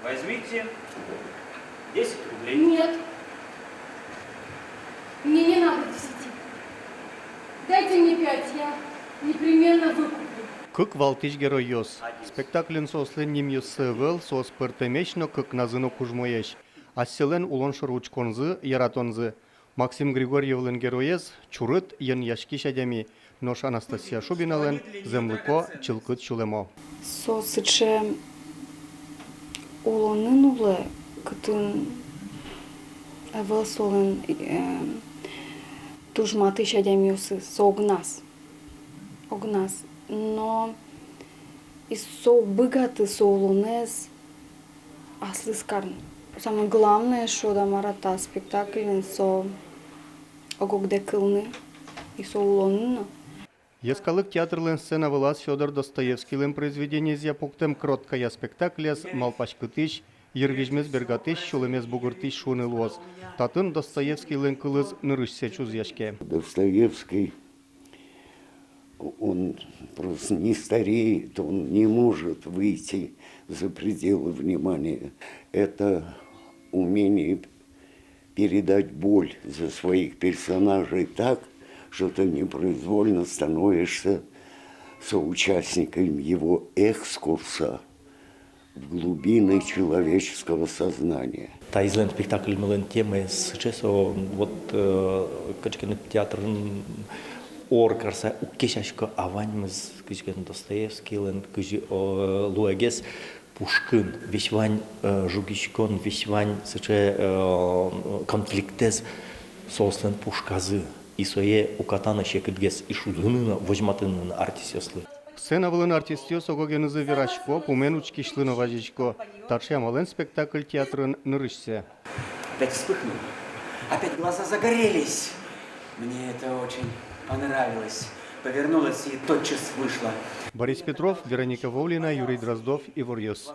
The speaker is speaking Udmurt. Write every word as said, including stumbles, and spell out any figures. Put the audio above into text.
Возьмите десять рублей. Нет. Мне не надо десяти. Дайте мне пять, я непременно выкуплю. Кык валтӥсь геройёс. Спектакльын соослэн нимъёссы ӧвӧл, соос пӧртэмесь но кыкназы но кужмоесь. Асьсэлэн улон шоры учконзы, яратонзы. Максим Григорьевлэн героез чурыт, йӧнъяськись адями, нош Анастасия Шубиналэн зэмлыко, чылкыт сюлэмо. Со сыӵе улонын улэ, кытын ӧвӧл солэн, э, туж матысь адямиосыз, со огназ. Огназ. Но и со уг быгаты со улонэз аслыз карны. Самое главное, шуод-а, мар-а, та спектакльын, со ог-огдэ кылны, и со улонын но. Йӧскалык театрлэн сцена вылаз Фёдор Достоевскийлэн произведениезъя пуктэм «Кроткая» спектаклез малпаськытӥсь, йырвизьмес бергатӥсь, сюлэмез бугыртӥсь шуыны луоз. Татын Достоевскийлэн кылыз нырысьсэ чузъяське. Достоевский, он просто не стареет, он не может выйти за пределы внимания. Это умение передать боль за своих персонажей так, что ты непроизвольно становишься соучастником его экскурса в глубины человеческого сознания. Таизлэн спектакльмылэн темаез сыӵе со, вот, э, кыӵе ке но театрын ор карыса уг кесяськы, а ваньмыз кызьы ке но Достоевскийлэн, кызьы, э, луэгес Пушкин, весь вань, э, жугиськон, весь вань сыӵе, э, конфликтэз соослэн пушказы. И сое уката но секытгес и шудыны но, возьматыны но артистъёслы. Сцена вылын артистъёс ог-огенызы верасько, пумен учкисьлы но вазисько. Таӵе амалэн спектакль театрын нырысьсэ. Опять вспыхнула. Опять глаза загорелись. Мне это очень понравилось. Повернулась и тотчас вышла. Борис Петров, Вероника Вовлина, Юрий Дроздов, «Иворъёс».